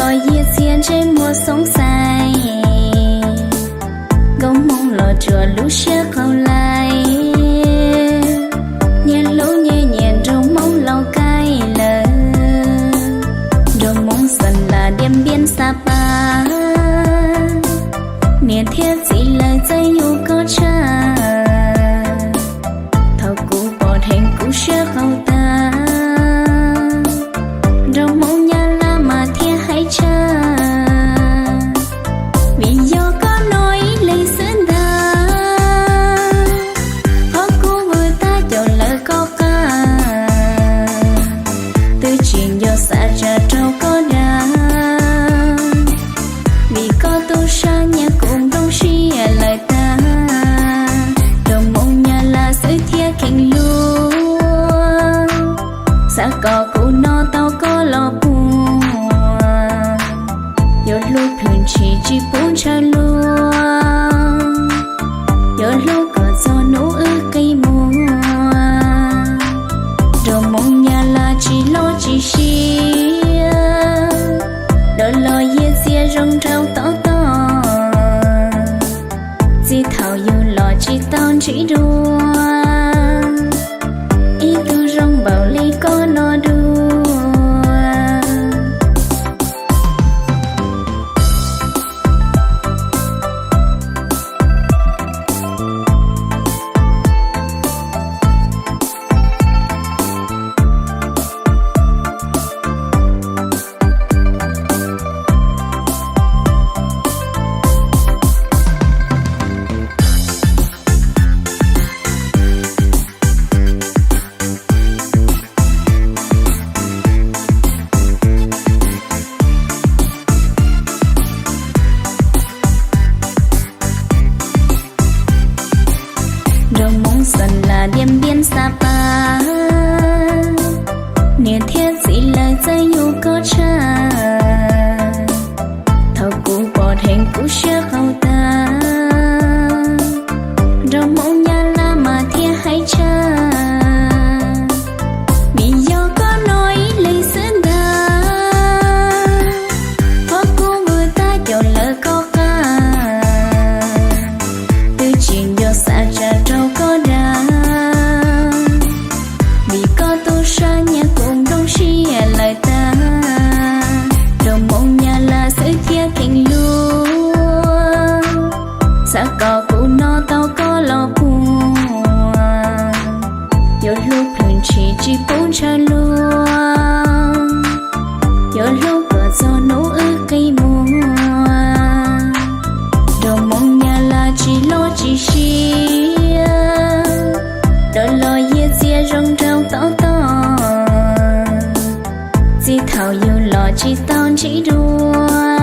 Yia txias ntsej muag xoob xais, nkauj hmoob los tsuas lub siab qaug lais. Nyias hlub nyias nyiam nraug hmoob Lauj Kaim lawm, nraug hmoob Xas Las Diaj Npiab Xas Pas, niam thiab txiv lawv txawj yug kob tshaj. Thaum kuv pom dheev kuv siab qaug tag, nraug hmoob Nyab Laj mas thiaj haib tshaj. Vim yog koj no ib leeg xwb ntag, qhov kuv vwm tab caum lawv koj qab, twb tsis nco xav tsa rau koj dag. Vim koj tub sab nyiam kuv nplooj siab lawm tag, nraug hmoob Nyab Laj xwb thiaj kheev luag, xav kom kuv no tau koj los puag, yuav hlub plhws ntshis tsis pub ntshaw luag, yuav hlub kom txog hnub wb qi muag. Nraug hmoob Nyab Laj tsis loj tsis siab, dawm los yia txias zoo nraug tob tob, txij thaum yug los tsis tau ntsib dua ib tug zoo npaum li koj no dua. Nraug hmoob Xas Las Diaj Npiab Xas Pas, niam thiab txiv lawv txawj yug kob tshaj. Thaum kuv pom dheev kuv siab qaug tag, nraug hmoob Nyab Laj mas thiaj haib tshaj. Vim yog koj no ib leeg xwb ntag, qhov kuv vwm tab caum lawv koj qab, twb tsis nco xav tsa rau koj dag. Vim koj tub sab nyiam kuv nplooj siab lawm tag, nraug hmoob Nyab Laj xwb thiaj kheev luag, xav kom kuv no tau koj los puag, yuav hlub plhws ntshis tsis pub ntshaw luag, yuav hlub kom txog hnub wb qi muag. Nraug hmoob Nyab Laj tsis loj tsis siab, dawm los yia txias zoo nraug tob tob, txij thaum yug los tsis tau ntsib dua